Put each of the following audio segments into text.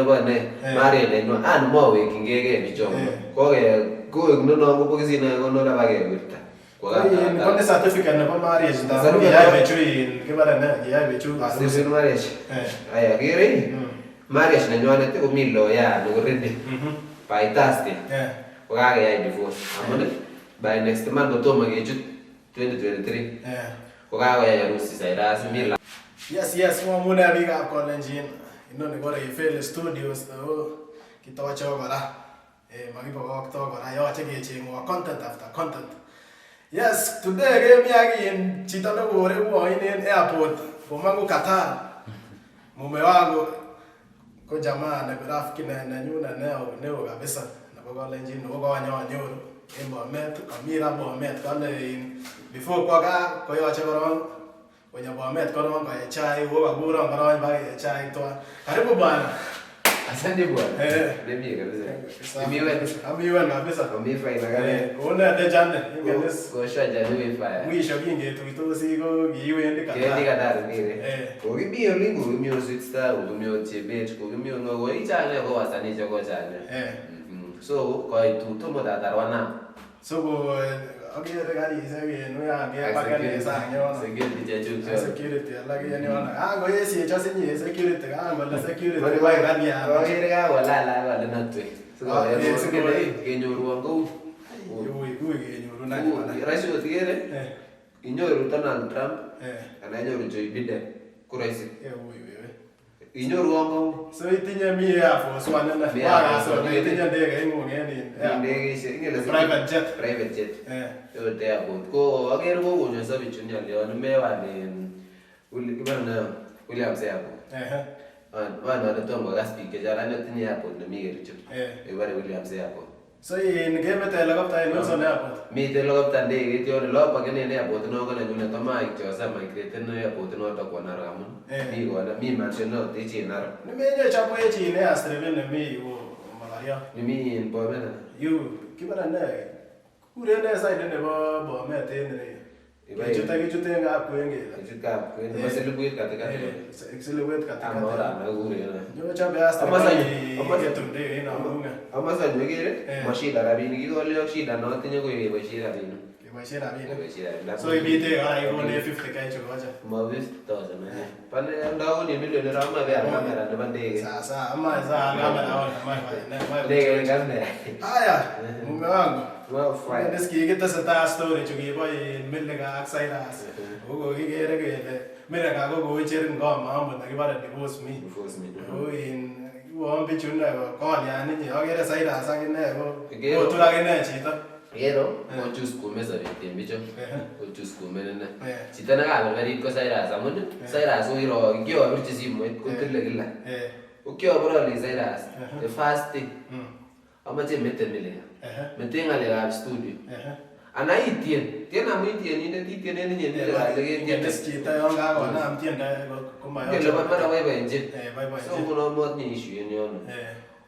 nebo ne marriage nenywan an mowekyingei bichon koke koek nono ko bokisit ne kono bakewirta. Kone certificate nebo marriage ndamun kiyai bichu in kibore ne kiyai bichu harusi. Civil marriage. Aya kere marriage nenywanet komi lawyer neko ready by Thursday kokakeyai divorce amun by next month kotomo kechut 2023 kokakoyai harusi Cyrus mi. Yes, ng'o biikab Kalenjin. Inoni ko Refail Studios ako kitocho kora. Makibokokto kora, yoche kecheng'wok content after content. Yes, today kemi ak in chito nekorekwoin en airport komong'u Qatar. Mume wangu ko jamaa ne rafiki nenyunet neo neo kabisa nebo Kalenjin ako kanyonyoru en Bomet, kami ra Bomet kole in before kwo gaa koyoche korong konyo Bomet korong koe chaik ako kakuron korong bakee chaik tuwan. Karibu bwana. Asante bwana. Nemie kabisa. Imi well. Ami well kabisa. Omi fine akane. Koune te jane? Ingen is Koshwa jane mi fine. Mwisho kingetuitosi ko kiiwendi Qatar. Kiwendi Qatar mire. Kokimi oli, kokimi ol Sweet Star, kokimi ol Chebet, kokimi ol ng'o, kokichang nea ko wasanii che kochang nea. So koitu tomo tatar one hour. So ko akere karisiek en uyan kepaken en sang yono. Security chechuk chono. Security alak en yono. Kangoesiech inye security, kangole security koi kalyan. Kokere kakolal ak ale natwe. Sikoker kenyorwon kou. Ui ui kenyorun anyun. Rahisi ot ikere inyoru Donald Trump anan inyoru Joe Biden ko rahisi. Inyoru kou. So itinye mi Air Force One ine. Makas ole itinye ndegeing'ung en in. Ndegeishek ingele private jet. Private jet. Ot airport ko akere kokonyoiso bichu nyolyon mewal in kibore ne Williams Airport. Wan ale tom kokas biik chechang ane tinye airport nemi Kericho. Kibore Williams Airport. So in kemete helicopter en Wilson Airport. Miten helicopter ndegeit yon olopakenen airport inoko nenyunet amaik chosa migraten airport inoto kwo Narok amun mi kona mi mansion notechi en Narok. Nimenye chopwech in airstrip nemi yu Moloriot. Nemi in Bomet anan? Yu kibore ne kikuren ne side nebo Bomet en ireyu. Kechute kichuten Kapkwen kele. Kechut Kapkwen nebo Silibwet katikati. Silibwet katikati. Ama orano kikuren ne. Nyochobe airstrip ketur ndegeit nong'ung'et. Amasanyu ikere ma shida rabinik kikole ak shida notinye ko keboishen rabinik. Keboishen rabinik. So ibite kora ikonech 50K chukoche. Ma 50,000 ane. Pane ndakonin millionit amae beal kamera nebo ndegeit. Sasa amae sa kamera on amae ne. Ndegeit kamera. Haya, mume wangu. Ingen kikitesetai story chukibo in Milika ak Cyrus. Ako kokikere kele Milika ko koicher ngoma amut nekibore Divorce Me. Ako in uon bichu ine kolyan inye akere Cyrus akine ko kotur akine chito. Kero kochus kume sobet en bichu. Kochus kume ine. Chito nekaberberit ko Cyrus amun Cyrus kokiro kiobirchi simoit kotile kila. Ko kiobir alei Cyrus the first thing amoche imete Milika. Meten ng'alekab studio. Ana itien, tien amu itienindet itienen inye Milika ale ketien. Ingen chito yon kakonam tiendo komayoche. Kele mara boiboenjin. So nguno motinye issue en yono.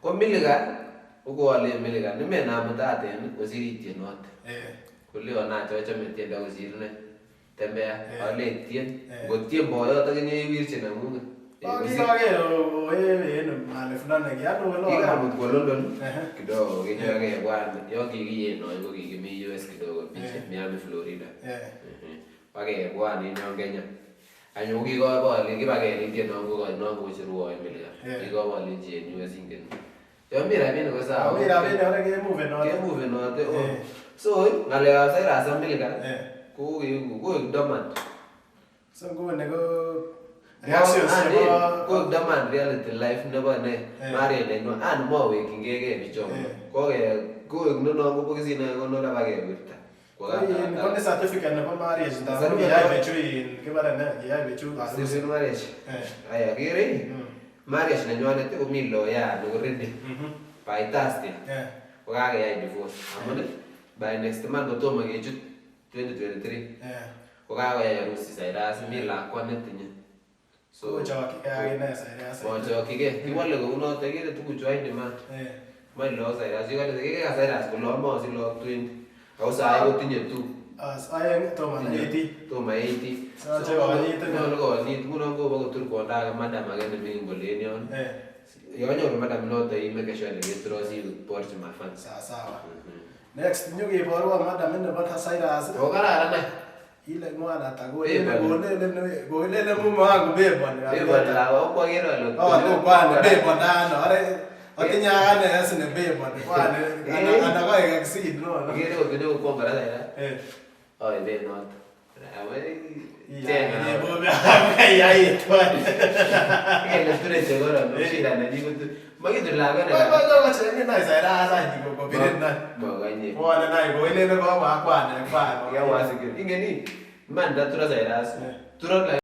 Ko Milika kokoalen Milika nimenamutaten kosir itienote. Koleon achochome tiendo kosir ne tembea ale tien. Ngotien boyot akinye iwirchi neng'ung'et. Kikaker oe en mahali fulani kiano olon. Kikamut kwo London kidogo kenyo akebwan yon kikiyet noe ko kikimi US kidogo beach Miami Florida. Bakebwan en yon Kenya. Anyun kikobolen kibakerin non non kocherwon Milika. Kikobolenchi en US ingen. Yon mi rabinik ko sawa. Mi rabinik ore kemuvenote. Kemuvenote. So ng'alekab Cyrus ak Milika ko koik dormant. So nguni ko reactions chebo koik dormant reality life nebo ne marriage nenywan an mowekyingei bichon. Koke koik nono ko bokisit nekono bakewirta. Kone certificate nebo marriage ndamun kiyai bichu in kibore ne kiyai bichu harusi. Civil marriage. Aya kere marriage nenywanet komi lawyer neko ready by Thursday kokakeyai divorce amun by next month kotomo kechut 2023 kokakoyai harusi Cyrus mi lakwa netinye. So kochokyigei akine Cyrus. Mochokyigei kiwole kounoto ikere tuguchu any demand. Moe lagok Cyrus kikere Cyrus kole amoe asich lagok 20 ako sahi kotinye 2. Aeng tomo 80. Tomo 80. Yoche konyit. Nyolu konyit nguno kobo kotur kwondo age madam age neming'in kole en yon. Yonyoru madam noto imeke sure ile keturo siborchi my fans. Sawa sawa. Next nyokeborwon madam nebo Cyrus. Ko kararan any. Ile ngwan ata Beboni. kolele kolele mume wangu beboni. Beboni lagok kwokere ale Oh, no kwani beboni ano. Are atinye akane asine beboni. Kwani ana koik exceed no. Ikere kot konyokokwong kora Cyrus. Eh. Oiben noto. Yait. Kele ture chekoron shida nenyi kotu makitur lakwet ne Kocheng'in nai Cyrus any kobirin nai. Mokonye. Bwone nai koilele kobwa akwane kwani. Ingen ii, iman nda turo Cyrus. Eh. Turo.